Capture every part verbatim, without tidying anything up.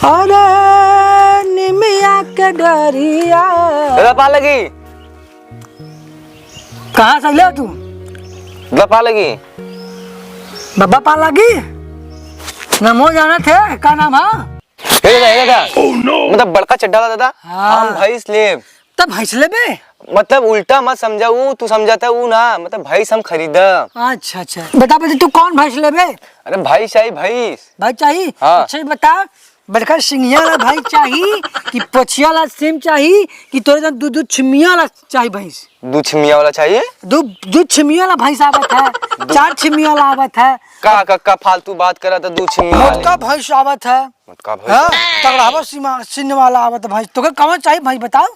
अरे निमिया के डरिया। दादा, पाँव लगी। कहाँ से ले तू? दादा, पाँव लगी। बाबा, पाँव लगी। नमो जानत है, का नाम है? हे दादा, हे दादा। मतलब बड़का चड्ढा वाला दादा, हाँ। हम भैंस लेब। तब भैंस लेबे? मतलब उल्टा मत समझा, ऊ तू समझाता ऊ ना, मतलब भैंस हम खरीदा। अच्छा, अच्छा। बता, बता, तू कौन भैंस लेबे? अरे भैंस चाही, भैंस। भैंस चाही? हाँ। अच्छा, ये बता, बड़का सिंगिया वाला भैंस चाही कि पोछिया वाला सीम चाही कि तोरे जन दू, दू छिमिया वाला चाही भैंस? दू छिमिया वाला चाहिए? दू, दू छिमिया वाला भैंस आवत है, चार छिमिया वाला आवत है। का, का, का फालतू बात करा था, दू छिमिया वाली? मोटका भैंस आवत है। मोटका भैंस? हाँ, तगड़ावा सीमा, सिंह वाला आवत है भैंस। तोके कौन चाही भैंस बताओ?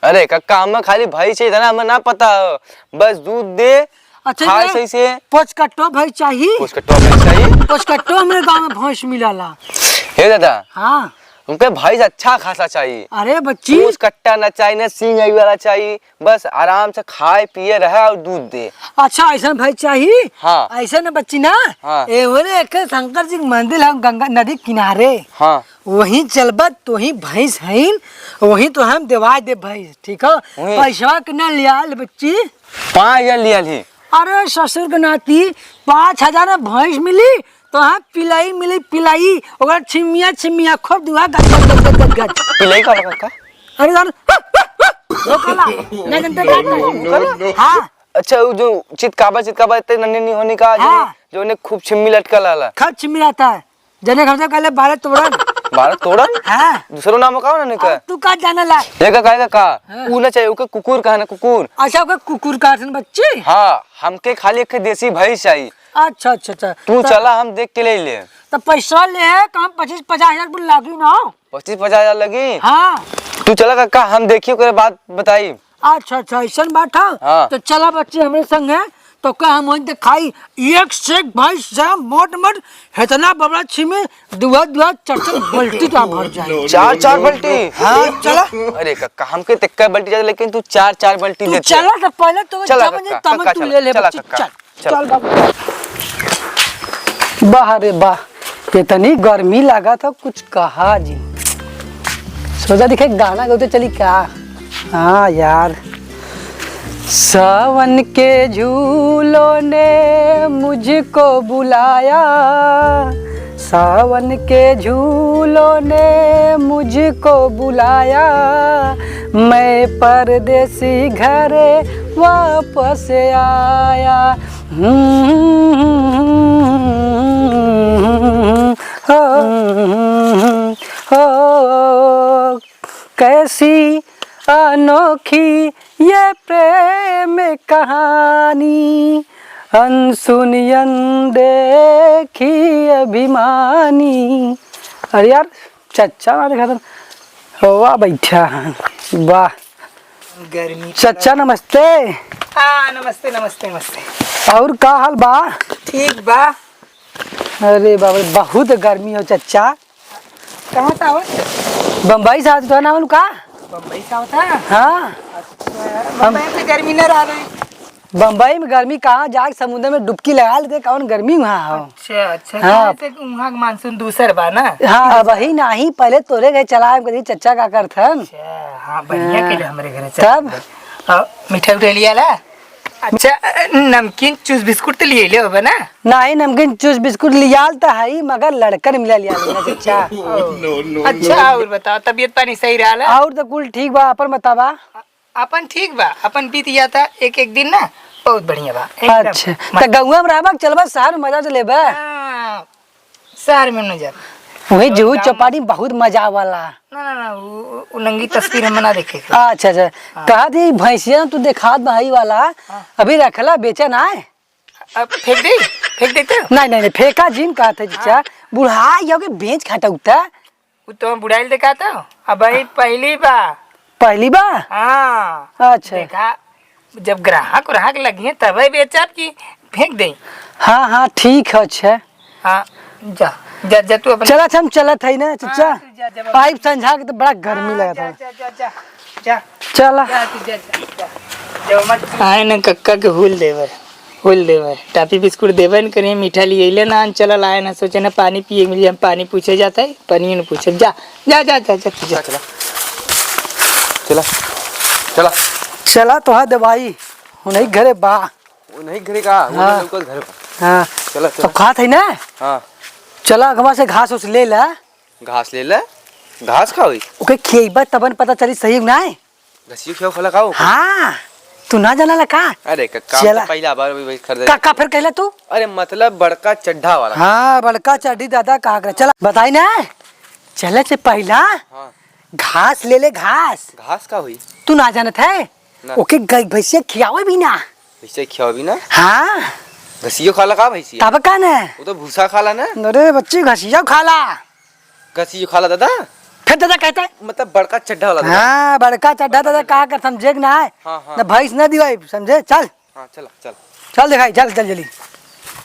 अरे कक्का, हमें खाली भैंस चाहिए था ना, हमें ना पता हो। बस दूध दे, अच्छा, खाए ये सही से। पोचकट्टो भैंस चाही? पोचकट्टो भैंस चाही? पोचकट्टो हमरे गाँव में भैंस मिलाला। हे दादा, हाँ। हमके भैंस अच्छा खासा चाही। अरे बच्ची। पोचकट्टा ना चाही, ना सींग आई वाला चाही, बस आराम से खाए पिए रहे और दूध दे। अच्छा, ऐसन भैंस चाही? हाँ। ऐसन बच्ची ना, हाँ। ए, ओरे एक शंकर जी के मंदिर है गंगा नदी किनारे। हाँ। वहीं चलबा, तोहीं भैंस हईन, वहीं तो हम देवाय दे भैंस, ठीक हो? वहीं। पैसवा के ना लियाल बच्ची। पाँच हजार लियाल ही। अरे ससुर के नाती, पाँच हजार में भैंस मिली, तो हाँ पिलाई मिली, पिलाई, ओकर छिमिया, छिमिया, खूब दुआ गट, गट, गट, गट, गट, गट। पिलाई का बा, का? अरे यार, वो काला, ना जनते का है? हाँ। अच्छा, वो जो चितकाबा, चितकाबा इतने नन्हे नहीं होने का, जो, हाँ। जो उन्हें खूब छिम्मी लटका लाला। खूब छिम्मी रहता है। जने घर से कहले बारह तोड़न। बारह तोड़न? हाँ। दूसरो नाम का ना निका? अब तू का जाने ला? ये का, का, का, का? हाँ। ऊ ना चाहिए, ओके कुकुर कहा ना, कुकुर। अच्छा, ओके कुकुर कहा था बच्ची? हाँ, हमके खाली एक देसी भैंस चाहिए। अच्छा, अच्छा, अच्छा। तू तो चला, हम देख के ले ले। तो पैसा ले है, कम पच्चीस पचास हजार कुल लागी ना। पच्चीस पचास हजार लगी? हाँ। तू चला काका, हम देखियो, ओकरे बाद बताई। अच्छा, अच्छा, ऐसन बात है? हाँ। तो चला बच्ची हमरे संग है, तो का हम वहीं देखाई, एक से एक भैंस से मोट मोट, इतना बबड़ा छिमी, दुआ दुआ चार चार बाल्टी का भर जाए। चार चार बाल्टी? हाँ, चला। अरे काका, हमके तो एक बाल्टी जाते, लेकिन तू चार चार बाल्टी तू देते। चला तो पहले तो चला जब काका, तब काका, तू चला, ले ले चला बच्ची, काका। चल। चल। चल बाबू। वाह रे वाह, इतनी गर्मी लागत है, कुछ कहा जी। सोचा दिखे गाना गाते चली का? हाँ यार। सावन के झूलों ने मुझको बुलाया, सावन के झूलों ने मुझको बुलाया, मैं परदेसी घर वापस आया। हम्म, हो, हो, कैसी अनोखी ये प्रेम कहानी, अनसुनी अनदेखी अभिमानी। अरे यार, चच्चा ना देखा था। वाह, बैठा है। वाह। गर्मी चच्चा, नमस्ते। हाँ, नमस्ते, नमस्ते, नमस्ते। और का हाल बा? ठीक बा। अरे बाबा, बहुत गर्मी हो चच्चा। कहाँ से आवत? बम्बई से आवत। तोहर नाम का? बम्बई से आवत है? हाँ। अच्छा यार, हम बम्बई में गर्मी ना रहा रही। बम्बई में गर्मी कहाँ, जाके समुद्र में डुबकी लगा लेते, कौन गर्मी वहाँ हो। अच्छा, अच्छा, हाँ। काहे से कि वहाँ के मानसून दूसर बा ना? हाँ, वही नहीं, पहले तोरे घर चला आए, कभी चच्चा का करथन। अच्छा, हाँ, बढ़िया हाँ। के लिए हमरे घर तब? चल। और मिठाई उठाई लिया ला? अच्छा, नमकीन चूस बिस्कुट तो लिए ले होबे ना? नहीं, नमकीन चूस बिस्कुट लियाल तो है, मगर लड़कन मिला लिया लेना चच्चा। अच्छा, और बताओ, तबीयत पानी सही रहा? और तो कुल ठीक बा, अपन बतावा। अपन ठीक बा, अपन बीत जाता एक एक दिन ना, बहुत बढ़िया बा, एकदम अच्छा, मस्त। त गौवा में रहबा, चलबा शहर में मजा तो लेबा। हाँ, शहर में न जाब। वही और जुहू गाँव में चौपाटी में बहुत मजा आवाला। ना, ना, ना, उ, उ, उ नंगी तस्वीर हम ना देखे के। अच्छा, अच्छा। हाँ। कहा थी भैंसिया तू देखात बा हई वाला, हाँ। अभी रखला बेचा ना है? अब फेंक दे, फेंक देते हो? नहीं, नहीं, नहीं, फेंका जिन कहा था, चाचा। हाँ। बुढ़ा ये हो गए, बेच खटौता। उ तो हम बुढ़ाइल देखाता हूँ। अब भाई पहली बा। पहली बा? हाँ। अच्छा। देखा, जब ग्राहक, ग्राहक लगिए तबे बेचब कि फेंक दे। हाँ, हाँ, ठीक है, अच्छा। हाँ, जा, जा, जा तू अपन चला, हम चलत है ना, हाँ, चच्चा। तू जा, जा, जा। पाइप समझा के तो बड़ा गर्मी हाँ, लगत जा, है। जा, जा, जा, जा। चला। जा, तू जा, जा, जा। जब मत आए ना कक्का के हुल देवे। बोल देवे, टाफी बिस्कुट देवे न करिए, मीठा लिए ले ना, चला लाए ना, सोचे ना पानी पिए मिल जाए, पानी पूछे जाता है, पानी न पूछे, जा, जा, जा, जा, जा, तू जा। चला, चला, चला। चला तो है दवाई, वो नहीं घरे बा। वो नहीं घरे का, वो हाँ। नहीं लौकत घर पर। हाँ। चला, तो चला। खात है ना? हाँ। चला अगवा से घास उस ले ला। घास ले ला? घास का होई? ओके खियबा तबन पता चली सही ना है। घसियो खियाओ खला का हो? हाँ, तू ना जाना ला का? अरे का, काम चला। तो पहला बार भी खरीदे। का, का फिर कहला तू? अरे मतलब बड़का चड्ढा वाला। हाँ, बड़का चड्ढी दादा कहा करे। चला, बताई ना। चले से पहला हाँ। घास ले ले, घास। घास का हुई? तू ना जानत है? ना। ओके ग-, भैंसिया खियावे भी ना। भैंसिया खियावे भी ना? हाँ। घसियो खाला का भैंसिया? तब का ना? वो तो भूसा खाला ना? अरे बच्ची, घसिया खाला। घसियो खाला दादा? फिर दादा कहता है? मतलब बड़का चड्ढा वाला दादा। हाँ, बड़का चड्ढा दादा, का कर समझे कि ना है? हाँ, हाँ। ना भैंस ना दिवाई, समझे? चल। हाँ, चला, चला। चल दिखाई, चल, चल जल्दी।